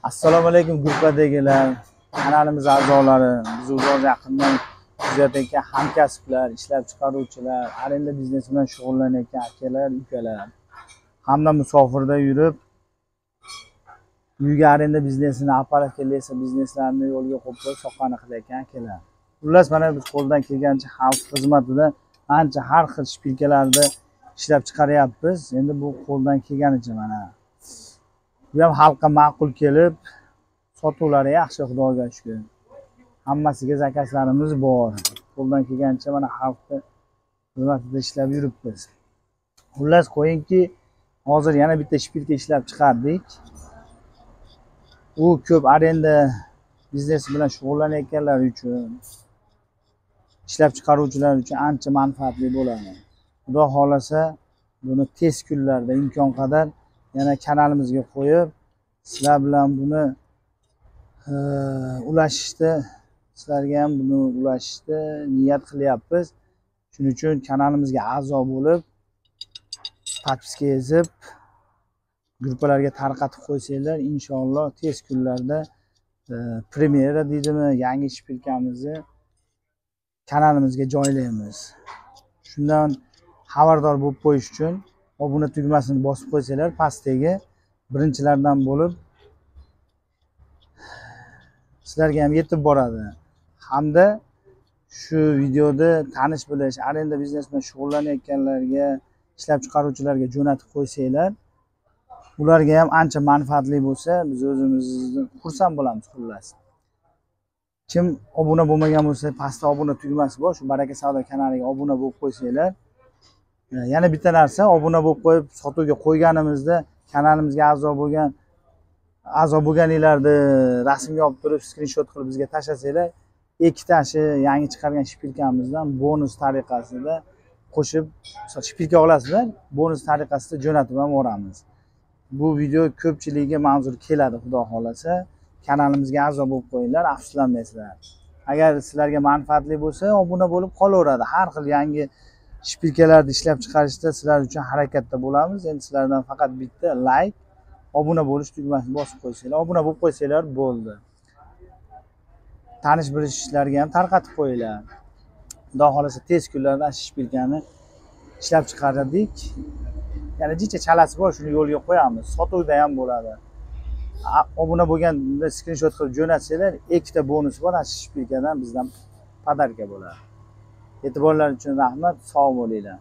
Assalomu alaykum gruppadagilar, kanalimiz a'zolari, biz uzoq yaqindan kuzatayotgan hamkasblar, ishlab chiqaruvchilar, arenda biznesi bilan shug'ullanayotgan akalar, ukalar hamda musofirda yurib uyga arenda biznesini, apparat kelsa bizneslarini yo'lga qo'yib qo'yib soqqani qilayotgan akalar. Xullas, mana biz qo'ldan kelgancha xalq xizmatida ancha har xil shpilkalarni ishlab chiqaryapmiz. Endi bu qo'ldan kelganicha mana. Bu ham xalqqa ma'qul kelib, sotuvlari yaxshi, Xudoga shukr. Hammasiga zakazlarimiz bor. Qo'ldan kelgancha mana xalqni xizmatida ishlab yuribmiz. Xullas, qo'yingki, hozir yana bitta shpilka ishlab chiqardik. U ko'p arenda biznesi bilan shug'ullanayotganlar uchun, ishlab chiqaruvchilar uchun ancha manfaatli bo'ladi. Xudo xohlasa, buni tez kunlarda imkon qadar yana kanalimizga qo'yib, sizlar bilan buni ulashishni, sizlarga ham buni ulashishni niyat qilyapmiz. Shuning uchun kanalimizga a'zo bo'lib, podpiska yozib, gruppalarga tarqatib qo'ysanglar, inshaalloh tez kunlarda premyera deydimi, yangi shpilkamizni kanalimizga joylaymiz. Shundan xabardor bo'lib qo'yish uchun obuna tugmasini bosib qo'ysanglar, pastdagi birinchilardan bo'lib sizlarga ham yetib boradi. Hamda shu videoda tanish bilish, arenda biznes bilan shug'ullanayotganlarga, ishlab chiqaruvchilarga jo'natib qo'ysanglar, ularga ham ancha manfaatli bo'lsa, biz o'zimiz xursand bo'lamiz. Xullas, kim obuna bo'lmagan bo'lsa, pastda obuna tugmasi bor, shu Baraka Savdo kanaliga obuna bo'lib qo'ysanglar. Yana bitta narsa, obuna bo'lib qo'yib sotuvga qo'yganimizda kanalimizga a'zo bo'lganinglarni rasmga olib turib, skrinshot qilib bizga tashlasanglar, ikkita shu yangi chiqargan shpilkamizdan bonus tariqasida qo'shib, shpilka olasizlar, bonus tariqasida jo'natib ham yuboramiz. Bu video ko'pchilikka manzur keladi, Xudo xohlasa. Kanalimizga a'zo bo'lib qo'yinglar, afsuslanmaysizlar. Agar sizlarga manfaatli bo'lsa, obuna bo'lib qolaveradi. Har xil yangi shpilkalarni ishlab chiqarishda sizlar uchun harakatda bo'lamiz. Endi sizlardan faqat bitta like, obuna bo'lish tugmasini bosib qo'ysanglar, obuna bo'lib qo'ysanglar bo'ldi. Tanish bilishlarga ham tarqatib qo'yinglar. Xudo xohlasa tez kunlarda shpilkani ishlab chiqardik. Yana jicha chalasi bor, shuni yo'lga qo'yamiz. Sotuvda ham bo'ladi. Obuna bo'lganda skrinshot qilib jo'natsanglar, ikkita bonus bor, ana shu shpilkadan bizdan podarka bo'ladi. E'tiborlar uchun rahmat, sog' bo'linglar.